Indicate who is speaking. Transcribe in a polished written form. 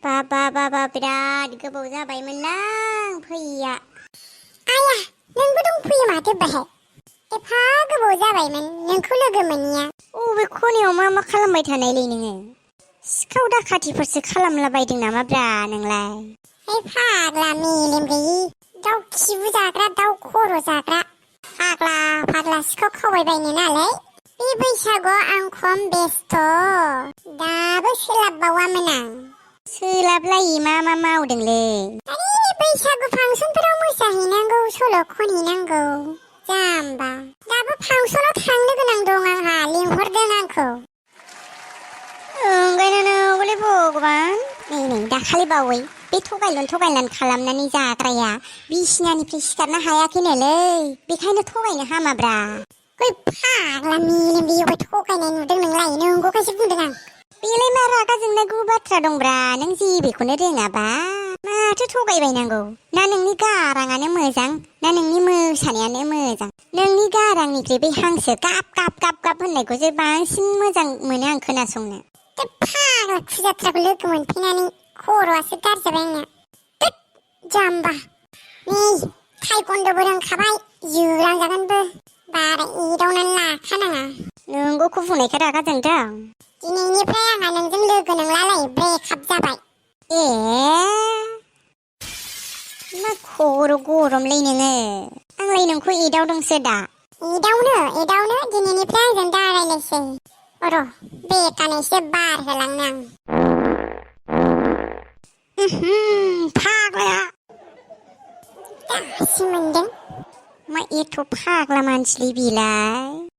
Speaker 1: बा बिराद गोबाव जाबायमोनलां फैया।
Speaker 2: आया नोंबो दंफैयो माथो बाहाय। एफा गोबाव जाबायमोन नोंखौ लोगो मोनिया।
Speaker 1: अबे खनायाव मा खालामबाय थानायलै नोङो? सिखाव दाखाथिफोरसो खालामलाबायदों नामाब्रा नोंलाय?
Speaker 2: है फाग्ला मेलेम गैयि दाउ खिबु जाग्रा दाउ खर' जाग्रा फाग्ला सिखाव खावबायबायनो नालाय बे बैसागुआव आं खम बेस्थ'। दाबो सोलाबबावामोन आं।
Speaker 1: सोलाबलायि मा मावदोंलै?
Speaker 2: आरे बैसागु फांसनफोराव मोसाहैनांगौ सल' खनहैनांगौ जाम्बा। दाबो फांसनाव थांनो गोनां दं आंहा, लिंहरदों आंखौ।
Speaker 1: नंगौलै भगबान। नै दाखालि बावै बे थगायलन खालामनानै जाग्राया बिसिनानिफ्राय सिखारनो हायाखैनोलै, बेखायनो थगायनो हामाब्रा।
Speaker 2: बै फाग्ला मेलेम गैयियावहाय थगायनाय नुदों नोंलाय? नंगौखायसो बुंदों आं।
Speaker 1: बेलाय मा रागा जोंनांगौ बाथ्रा दंब्रा, नों जेबोखौनो रोङाबा माथो थगायबायनांगौ? ना नोंनि गाराङानो मोजां ना नोंनि मोसानायानो मोजां? नोंनि गारांनिख्रुइ बै हांसो गाब होननायखौसो बांसिन मोजां मोनो आं खोनासंनो।
Speaker 2: बे फाग्ला खुजाथ्राखौ लोगो मोनफैनानै खर'आसो गाज्रि जाबाय आंना। थोद जाम्बा। नै थाइकन्ड'बो रोंखाबाय, जोलांजागोनबो। बारा एदावनानै लाखानाङा।
Speaker 1: नोंगौखौ बुंनायखाय रागा जोंदों।
Speaker 2: दिनैनिफ्राय आंहा नोंजों लोगो नंलालाय, ब्रेकआप जाबाय।
Speaker 1: ए मा खर' गरमलै नोङो? आंलाय नोंखौ एदावदोंसो दा।
Speaker 2: एदावनो दिनैनिफ्राय आंजों दा रायलायसै। र' बेटानो एसे बार होलांनो आं।
Speaker 1: फाग्लाया
Speaker 2: दासो मोनदों।
Speaker 1: मा एथ' फाग्ला मानसिलै बिलाय?